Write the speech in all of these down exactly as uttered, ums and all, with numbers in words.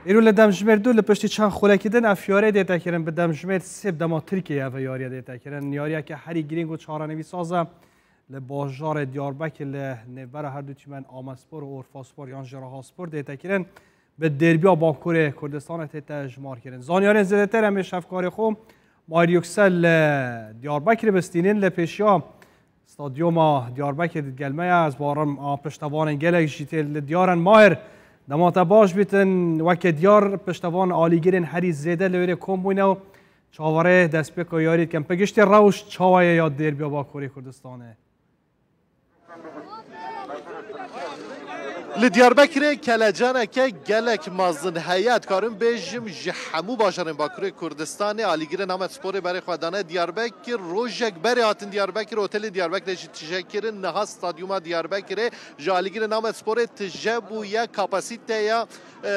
Îro li demjimêr du li piştî çend xulekî din ev yarê dête kirin, bi demjimêr sê bi dema Tirkiyeyê ev yariye dête kirin. Yariyeke herî girîng û çarenivîsaz e li bajarê Diyarbekir li nêvbera her du tîmen Amedspor û Urfaspor yan jî Rahaspor dête kirin. Bi derbiya Bakurê Kurdistanê tête jimarkirin. Zanyarên zêdetir em ê şefkarê xwe Mahir Yüksel li Diyarbekirê bistînin, li pêşiya Stadyuma Diyarbekir digel me ye. Ez barim a piştevanên gelek jî tê li diyar in. Mahir, dema te baş bîtin, weke diyar piştevan alîgirên herî zêde li wêrê kom bûne û çaverê destpêka yarî dikin. Bi giştî rewş çawa ye ya derbiya Bakurê Kurdistanê? Li Diyarbekirê kelecaneke gelek mezin heye. Dikarim bêjim ji hemû bajarên Bakurê Kurdistanê alîgirên Amedsporê berê xwe dane Diyarbekir. Rojek berê hatin Diyarbekir, otelê Diyarbekirê jî tije kirin. Niha stadyuma Diyarbekirê ji alîgirên Amedsporê tije bûye. Kapasiteya, e,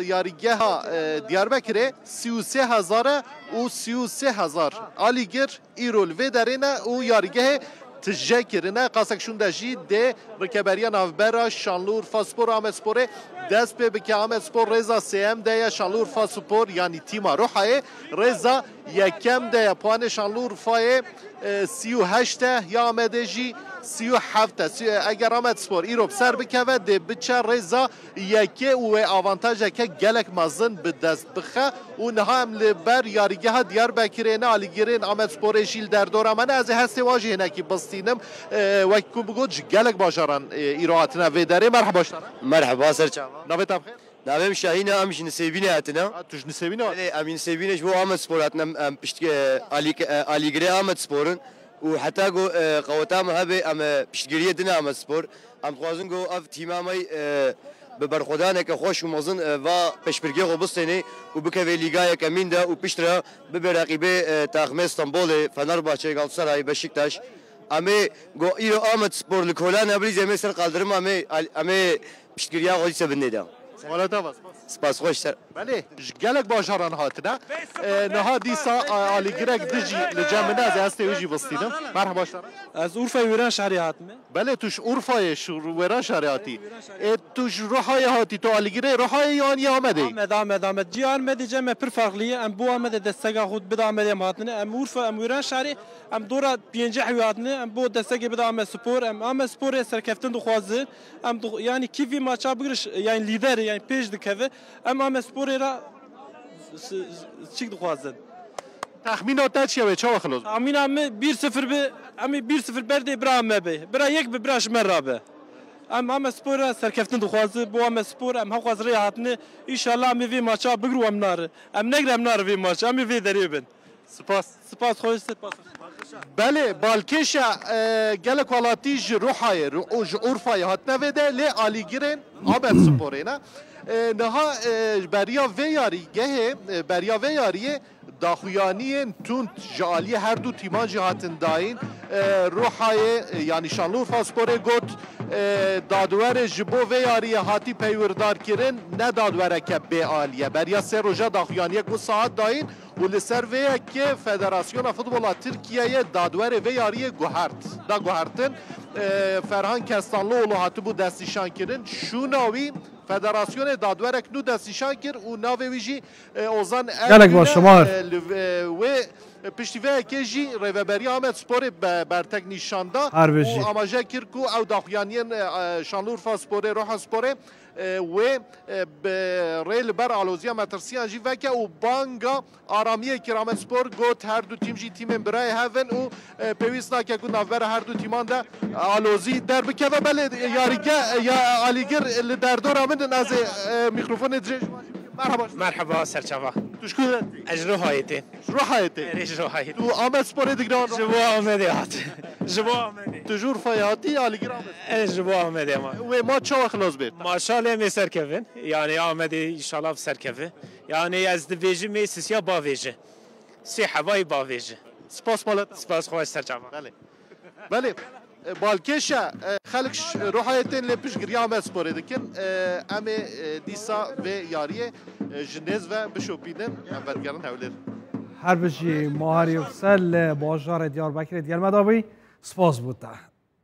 yarîgeha, e, Diyarbekirê sî û sê hezar e û sî û sê hezar alîgir îro li vê derê ne û yarîgehê tije kirine. Qasek şûnde jî dê rikeberiya navbera Şanlıurfaspor û Amedsporê dest pê bike. Amedspor rêza sêyem de ye, Şanlıurfaspor, yanî tîma Ruhayê, rêza yekem de ye. Puanê Şanlıurfayê, e, sî û heşt e, ya Amedê jî sî û heft e. Sî-, eger Amedspor îro bi ser bikeve, dê biçe rêza yekê û wê avantajeke gelek mezin bi dest bixe û niha em li ber yarîgeha Diyarbekirê ne, alîgirên Amedsporê jî li derdora me ne. Ez ê hestê wan jî hinekî bistînim. E, wek ku bigot, ji gelek bajaran, e, îro hatine vê derê. Merheba ji te re. Merheba, ser çava. Navê te bi xêr? Navê min Şahîn e, em ji Nisêbînê hatine. Ha, tu ji Nisêbînê hatî? Belê, em ji Nisêbînê ji bo Amedspor hatin, em, em pişt-, e, alî-, e, alîgirê Amedspor in û heta ku, e, qeweta me hebe, em, e, piştgiriyê dine Amedspor. Em dixwazin ku ev tîma me, e, bi berxwedaneke xweş û mezin, e, va pêşbirkê xwe bistêne û bikeve lîga yekemîn de û piştre bibe reqîbê, e, taxmê Stenbolê, Fenerbahçe, Galatasaray, Beşiktaş. Em ê ku îro Amedspor li kolan e, bilî em ê ser qaldirim, em ê, em ê piştgiriya xwe dîse bindê de. Wala te va, spas. Spas, xweş ser. Belê, ji gelek bajaran hatine. E, niha dîsa, a, alîgirek dijî li cem min e, ez ê hestê wî jî bistînim. Merheba ji te re. Ez Urfayê Wêranşehrê hatime. Belê, tu ji Urfayê, ji Wêranşehrê hatî. Ê, tu ji Ruhayê hatî, tu alîgirê Ruhayê yan yê Amedê? Amed, Amed, Amed. Cî Amedê cem me pir ferqlî ye. Em bo Amedê desteka xwe bide Amedê em hatine. Em Urfa, em Wêranşehrê, em dora pêncî hewî hatine. Em bo destekê bide Amedspor. Em Amedsporê serkeftin dixwazin. Em dix-, yanî kî vî maça bigire, yanî lîder, yanî pêş dikeve. Em Amedsporê re s-, s-, çîk dixwazin. Texmîna te çi ye wê? Çawa xilas be? Texmîna min bir sıfır bi, em ê bir sıfır berdê bira me be. Bira yek bi, bira ji me rabe. Em Amedsporê re serkeftin dixwazin, bo Amedspor em hewqas rê hatine. Înşallah em ê vê maça bigir û em nare. Em negire em nare vê maça, em ê vê derê bin. Spas. Spas, xweş, spas. Belê, balkêş e, e, gelek welatî ji Ruhayê, Ru-, û ji Urfayê hatine vê de, lê alîgirên Amedsporê ne. E, niha, e, beriya vê yarîgehê, e, beriya vê yariyê daxuyaniyên tund ji aliyê her du tîman jî hatin dayîn. E, Ruhayê, e, yanî Şanlıurfasporê got, e, dadwerê ji bo vê yariyê hatî peywirdarkirin, ne dadwereke bê aliye. Beriya sê roja daxuyaniyek wisa hat dayîn. Û li ser vê yekê Federasyona Futbola Tirkiyeyê dadwerê vê yariyê guhert, da guhertin. E, Ferhan Kestanlıoğlu hatibû destnîşankirin. Şûna wî federasyonê dadwerek nû destnîşan kir û navê wî jî, e, Ozan Ergün e. Gelek baş, Şomar. E, li, e, wê, e, piştî vê yekê jî Rêveberiya Amedsporê be-, bertek nîşan da û amaje kir ku ew daxuyaniyên, e, e, Şanlıurfasporê, Rohasporê, e, wê, e, bi rê li ber aloziya metirsiyan jî veke û banga aramiyê kir. Amedspor got, her du tîm jî tîmên birayê hev in û, e, pêwîst nake ku navbera her du tîman de alozî derbikeve. Belê yarîge, ya alîgir li derdora min in, ez ê, e, mîkrofonê dirêj. Merhaba. Merhaba, serçava. Tu ji ku de? Ez ji Ruhayê tê. Ji Ruhayê tê? Erê, ji Ruhayê tê. Tu Amedsporê digre an? Ji bo Amedê hat. Ji bo Amedê. Tu ji Urfayê hatî, alîgir Amed? Ez ji bo Amedê ma. Wê ma çawa xilas bê? Maşallah em ê serkevin. Yani Amedê inşallah serkeve. Yani ez dibêjim ê sisiya bavêje. Sê hevayî bavêje. Spas mala te. Spas, xweş, serçava. Belê. Belê. E, balkêş e, e, xelk ş-, Ruhayê tên lê piştgiriya Amedsporê dikin. E, em ê, e, dîsa vê yariyê, e, ji nêz ve bişopînin. Em vedigerin Hewlêr. Her bijî Mahir Yüksel li bajarê Diyarbekirê digel me de bî. Spas bo te.